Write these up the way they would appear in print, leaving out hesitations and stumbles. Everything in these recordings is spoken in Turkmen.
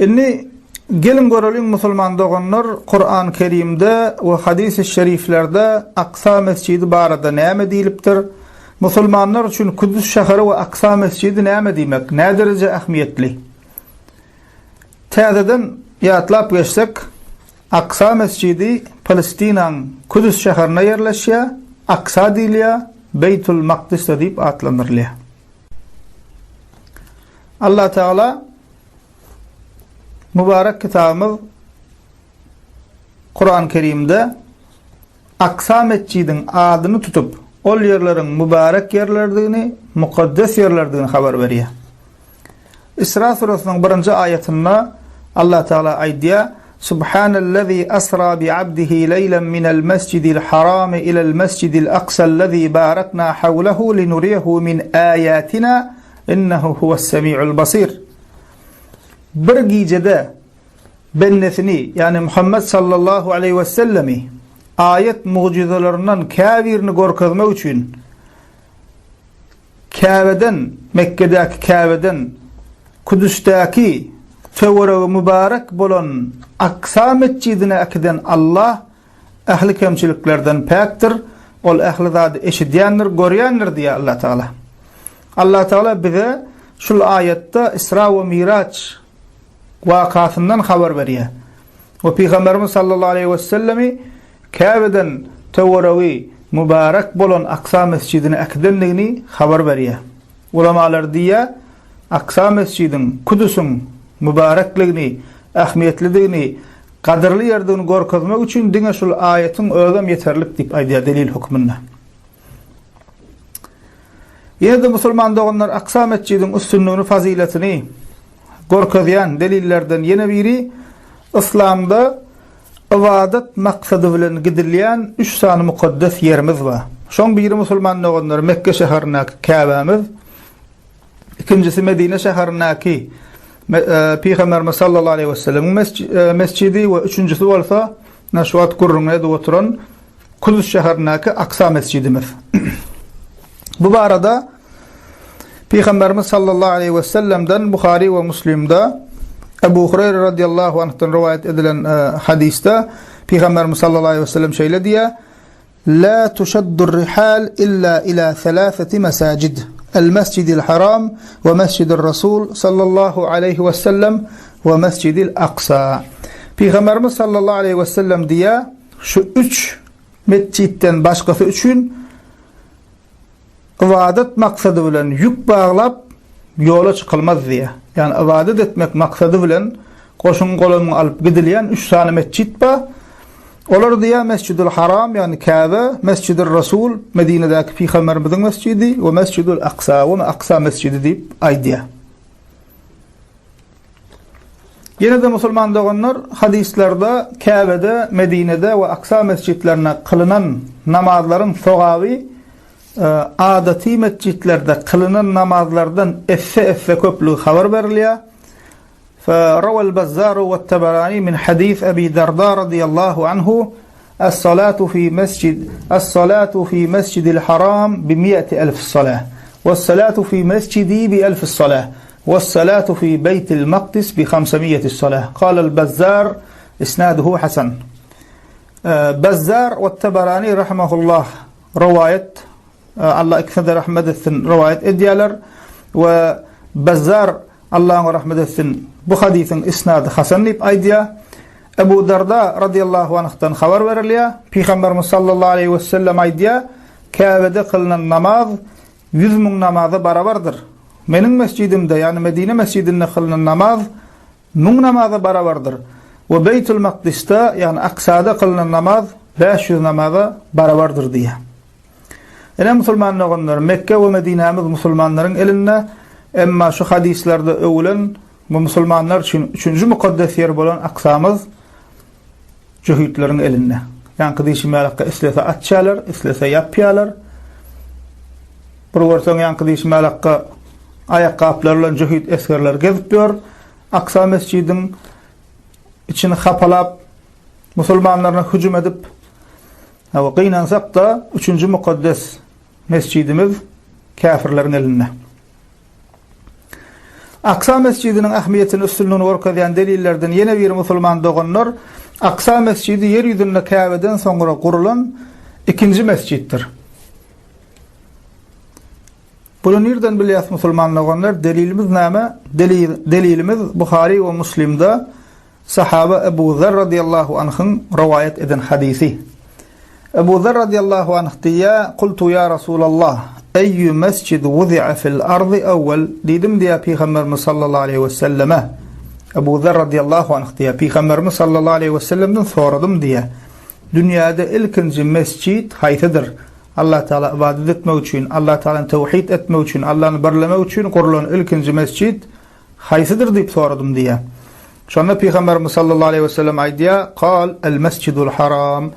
Indi geliň göreliň musulman doganlar Kuran Kerimde we hadysy şeriflerde Aksa mesjidi barada näme diýlipdir? Musulmanlar üçin Kudüs şäheri we Aksa mesjidi näme diýmek, nädereje ähmiýetli? Täzeden ýatlap geçsek, Aksa mesjidi Palestinaň Kudüs şäherinde ýerleşýär, Aksa diýilýär, Beýtul Makdisde diýip atlandyrylýar. Allah Tagala mübarek kitabymyz Kuran Kerimde Aksa metjidiň adyny tutup, ol ýerleriň mübarek ýerlerdigini, mukaddes ýerlerdigini habar berýär. Isra surasynyň birinji aýatynda Allah Tagala aýdýar, Subhanellezî asra bi abdihi leýlen minel mesjidil harami ilel mesjidil aksallezî barakna hawlehu linuriyehu min âyâtina innehu huves-semi'ul basir. Bir gijede bendesini, ýagny Muhammet sallallahu aleýhi wesellemi aýat mugjyzalaryndan käbirini görkezmek üçin Käbeden, Mekgedäki Käbeden, Kudüsdäki töweregi mübarek bolan Aksa metjidine äkiden Allah ähli kemçiliklerden päkdir, Ol ähli zady eşidýändir, görýändir diýýär Allah Tagala. Allah Tagala bize şul aýatda Isra we Miraç wakasyndan habar berýär. We Pygamberimiz sallallahu aleýhi wesellemi Käbeden töweregi mübarek bolan Aksa mesjidine äkidendigini habar berýär. Ulamalar diýýär, Aksa mesjidiň, Kudüsiň mübarekligini, ähmiýetlidigini, gadyrly ýerdigini görkezmek üçin diňe şul aýatyň özem ýeterlik diýip aýdýar delil hökmünde. Ýene-de musulman doganlar Aksa metjidiň üstünligini, fazyletini görkezýän delillerden ýene biri Yslamda ybadat maksady bilen gidilýän üç sany mukaddes ýerimiz bar. Şoň biri musulman doganlar Mekge şäherindäki Käbämiz, ikinjisi Medine şäherindäki Pygamberimiz sallallahu aleýhi we sellemiň mesjidi we üçünjisi bolsa şu wagt gürrüňini edip oturan Kudüs şäherindäki Aksa mesjidimiz. Bu barada Pygamberimiz sallallahu aleýhi we sellemden Buhary we Muslimde Ebu Hureyre radiyallahu anh'dan rivayet edilen e, hadisde Pygamberimiz sallallahu aleýhi we sellem şeýle diýýär: La tuşaddu rihal illa ila thalathati mesajid. El-Mescidil Haram we Mescidil Rasul sallallahu aleýhi we sellem we Mescidil Aksa. Pygamberimiz sallallahu aleýhi we sellem diýýär: Şu üç metjitden başgasy üçin ybadat maksady bilen ýük baglap ýola çykylmaz diýýär. Ýagny ybadat etmek maksady bilen goşuň golamyňy alyp gidilýän üç sany metjit bar. Olar diýýär Mesjidül Haram, ýagny Käbe, Mesjidül Rasul, Medinedäki pygamberimiziň mesjidi we Mesjidül Aksa, we Aksa mesjidi diýip aýdýar. Ýene-de musulman doganlar hadyslarda Käbede, Medinede we Aksa mesjitlerinde kylynan namazlaryň sogaby adaty metjitlerde kylynan namazlardan esse-esse köplügi habar berilýär. Rawal Bazzaru we Tabarani min hadis Abi Darda radiyallahu anhu Es-salatu fi mesjid Es-salatu fi mesjidil haram bi mi'ati elf salah Wes-salatu fi mesjidi bi elf salah Wes-salatu fi beýtil Makdis bi hamsamiýeti salah. Kalel Bezzar isnaduhu hasan. Bezzar we Tabarani rahimehullah rowaýat Allah ikisine-de rahmet etsin rowaýat edýärler we Bezzar Allah oňa rahmet etsin bu hadysyň isnady hasan diýip aýdýar. Ebu Darda radiyallahu anhdan habar berilýär. Pygamberimiz sallallahu aleýhi we sellem aýdýar, Käbede kylynan namaz 100000 namaza barabardyr. Meniň mesjidimde, ýagny Medine mesjidinde kylynan namaz müň namaza barabardyr we Beýtul Makdisde, ýagny Aksada kylynan namaz 500 namaza barabardyr diýýär. Ine musulman doganlar, Mekge we Medinämiz musulmanlaryň elinde, emma şu hadyslarda öwülen bu musulmanlar üçin üçünji mukaddes ýer bolan Aksamyz Jöhitleriň elinde. Ýaňky diýşim ýalakka islese açýarlar, islese ýapýarlar. Bir görseň ýaňky diýşim ýalakka aýakgaplary bilen jöhit esgerler gezip ýör. Aksa mesjidiň içini hapalap, musulmanlaryna hüjüm edip, hawa gynansak-da, üçünji mukaddes mesjidimiz käfirleriň elinde. Aksa mesjidiniň ähmiýetini üstünligini görkezýän delillerden ýene biri musulman doganlar, Aksa mesjidi ýer ýüzünde Käbeden soňra gurulan ikinji mesjitdir. Buny nirden bilýäs musulman doganlar? Delilimiz näme? Delilimiz Buhary we Muslimde Sahaba Ebu Zer radiýallahu anhyň rowaýat eden hadysy. Ebu Zer radiýallahu anh diýýär, Kultu ýa Rasulallah, eýýü mesjid wuzi'a fil ardy awwal? Diýdim diýýär Pygamberimiz sallallahu aleýhi we selleme. Ebu Zer radiýallahu anh diýýär, Pygamberimiz sallallahu aleýhi we sellemden soradym diýýär. Dünýäde ilkinji mesjid haýsydyr? Allah Taala ybadat etmek üçin, Allah Taalany tewhid etmek üçin, Allany birlemek üçin gurlan ilkinji mesjid Haýsydyr diýip soradym diýýär. Şonda Pygamberimiz sallallahu aleýhi we sellem aýdýar, Kal, el mesjidul haram.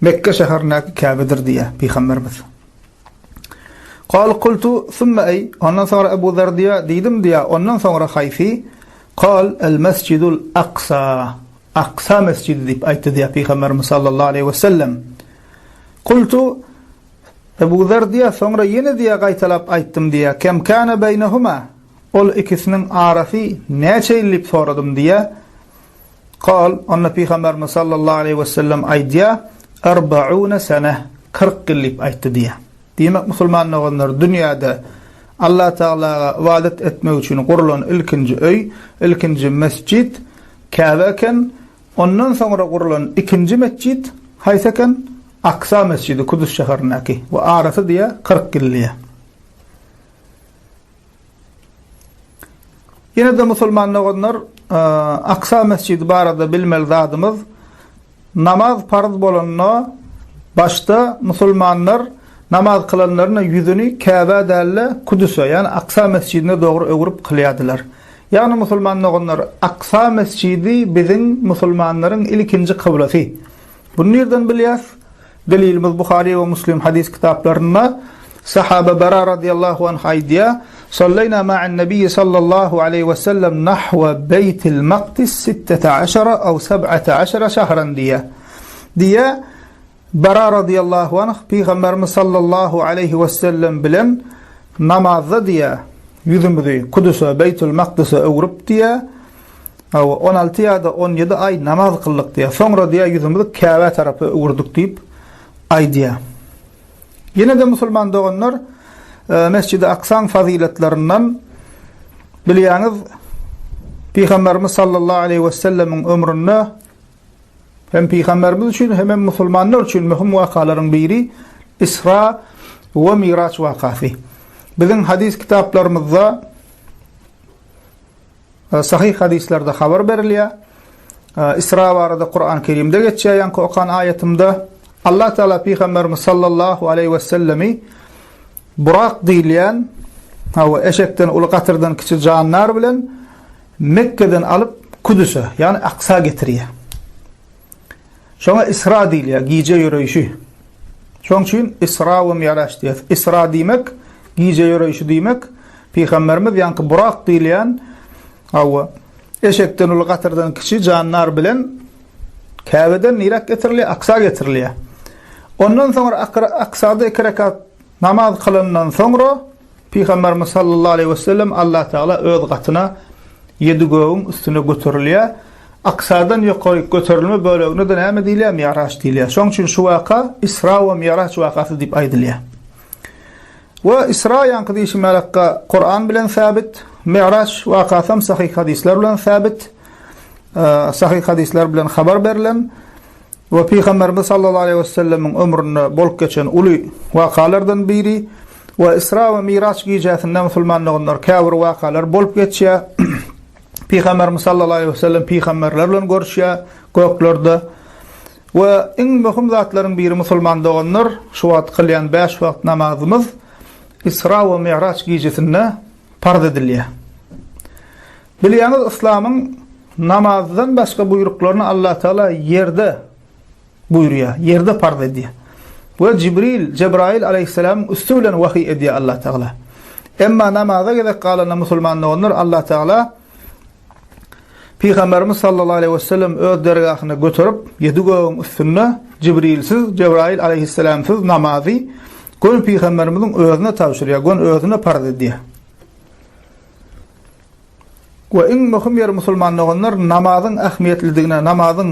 Mekge şäherindäki Käbedir diýýär Pygamberimiz. Kal kultu summa eý, ondan soňra Ebu Zer diýýär, diýdim diýýär, ondan soňra haýsy? Kal, el mesjidul Aksa. Aksa mesjidi diýip aýtdy diýýär Pygamberimiz sallallahu aleýhi we sellem. Kultu Ebu Zer diýýär, soňra ýene diýýär gaýtalap aýtdym diýýär, Kem kana beýnehuma? Ol ikisiniň arasy näçe ýyl diýip soradym diýýär. Kal, onda Pygamberimiz sallallahu aleýhi we sellem aýdýar, Erbaune sene, 40 ýyl diýip aýtdy diýýär. Diýmek musulman doganlar dünýäde Allah Tagalaga ybadat etmek üçin gurlan ilkinji öý, ilkinji mesjit Käbe eken. Ondan soňra gurlan ikinji metjit haýsy eken? Aksa mesjidi Kudüs şäherindäki we arasy diýýär 40 ýyl diýýär. Ýene-de musulman doganlar, Aksa mesjidi barada bilmeli zadymyz, namaz parz bolanda başda musulmanlar namaz kylanlarynda ýüzüni Käbä däl-de Kudüse, ýagny Aksa mesjidine dogry öwrüp kylýardylar. Ýagny musulman doganlar, Aksa mesjidi biziň musulmanlaryň ilkinji kyblasy. Buny nirden bilýäs? Delilimiz Buhary we Muslim hadys kitaplarynda sahaba Bara radiyallahu anh aýdýar, Salleýna ma'an nabiyyi sallallahu aleýhi we sellem nahwa beýtil Makdis sittete aşara aw seb'ate aşara şahran diýýär. Diýýär, Bara radiyallahu anh Pygamberimiz sallallahu aleýhi we sellem bilen namazda diýýär, ýüzümizi Kudüse, Beýtul Makdise öwrüp diýýär, Hawa, 16 ýa-da 17 aý namaz kyldyk diýýär. Soňra diýýär, ýüzümizi Käbä tarapa öwürdik diýip aýdýar. Ýene-de musulman doganlar, e, Mesjidi Aksaň fazyletlerinden bilýäňiz, Pygamberimiz sallallahu aleýhi we sellemiň ömründe hem pygamberimiz üçin hem hem musulmanlar üçin möhüm wakalaryň biri Isra we Miraç wakasy. Biziň hadys kitaplarymyzda Sahyh hadyslarda habar berilýär. Isra barada Kur'an Kerimde geçýär, ýaňky okan aýatymda. Allah Teala pygamberimiz sallallahu aleýhi we sellemi Burak diýilýän, hawa, eşekden uly gatyrdan kiçi jandar bilen Mekgeden alyp Kudüse, ýagny Aksa getirýär. Şoňa Isra diýilýär, gije ýöreýşi. Şoň üçin Isra we Mi'raç diýýäs. Isra diýmek, gije ýöreýşi diýmek. Pygamberimiz ýaňky Burak diýilýän, hawa, eşekden uly, gatyrdan kiçi jandar bilen Käbeden niräk getirilýär? Aksa getirilýär. Ondan soňra Aksada iki rekat namaz kylandan soňra Pygamberimiz sallallahu aleýhi we sellem Allah Tagala öz gatyna ýedi gögüň üstüne göterilýär. Aksadan ýokaryk göterilme bölegine-de näme diýilýär? Mi'raç diýilýär. Şonuň üçin şu waka Isra we Mi'raç wakasy diýip aýdylýar. We Isra ýaňky diýşim ýalakka Kuran bilen sabit, Mi'raç wakasam sahyh hadyslar bilen sabit, sahyh hadyslar bilen habar berlen. We Pygamberimiz sallallahu aleýhi we sellemiň ömründe bolup geçen uly wakalardan biri we Isra we Miraç gijesinde musulman doganlar käbir wakalar bolup geçýär. Pygamberimiz sallallahu aleýhi we sellem pygamberler bilen görüşýär göklerde. We iň möhüm zatlaryň biri musulman doganlar şu wagt kylýan 5 wagt namazymyz Isra we Miraç gijesinde parz edilýär. Bilýäňiz yslamyň namazdan başga buýruklaryny Allah Taala ýerde buýurýar, ýerde parz edýär. We Jibril, Jebrail aleýhissalamyň üsti bilen wahyý edýär Allah Taala. Emma namaza gezek galanda musulman doganlar Allah Taala Pygamberimiz sallallahu aleýhi we sellem öz dergahyna göterip, ýedi gögüň üstünde Jibrilsiz, Jebrail aleýhissalamsyz namazy göni pygamberimiziň özüne tabşyrýar, göni özüne parz edýär. We iň möhüm ýeri musulman doganlar namazyň ähmiýetlidigine, namazyň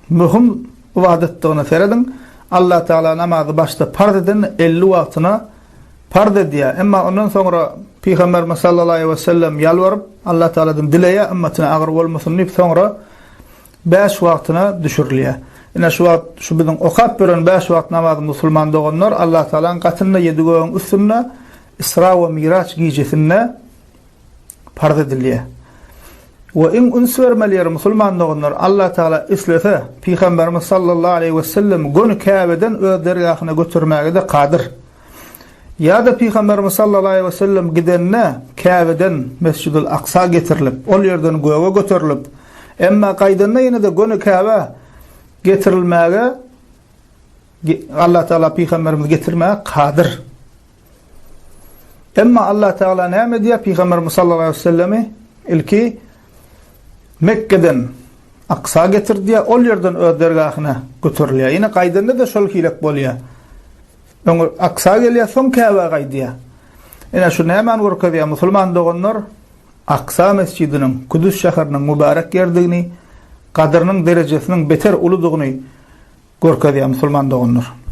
möhüm ybadatdygyna serediň. Allah Tagala namazy başda parz edende 50 wagtyna parz edýär. Emma ondan soňra Pygamberimiz sallallahu aleýhi we sellem ýalbaryp Allah Tagaladan dileýär ümmetine agyr bolmasyn diýip soňra bäş wagtyna düşürilýär. Ine şu wagt şu biziň okap ýören bäş wagt namazy musulman doganlar Allah Tagalaň gatynda ýedi gögüň üstünde Isra we Miraç gijesinde parz edilýär. We iň üns bermeli ýeri musulman doganlar Allah Tagala islese Pygamberimiz sallallahu aleýhi we sellem göni Käbeden öz dergähine götermäge-de kadyr. Ýa-da Pygamberimiz sallallahu aleýhi we sellem gidende Käbeden Mesjidül Aksa getirilip, ol ýerden göge göterilip, emma gaýdanda ýene-de göni Käbä getirilmäge Allah Tagala Pygamberimizi getirmäge kadyr. Emma Allah Teala näme edýär? Pygamberimiz sallallahu aleyhi ve sellemi ilki Mekgeden Aksa getirdýär, ol ýerden öz dergahine göterilýär. Ýene gaýdanda-da şol hilek bolýar. Öň Aksa gelýär, soň Käbä gaýdýar. Ine şu nämäni görkezýär? Musulman doganlar Aksa mesjidiniň Kudüs şäheriniň mübarek ýerdigini, gadyrynyň derejesiniň beter uludygyny görkezýär musulman doganlar.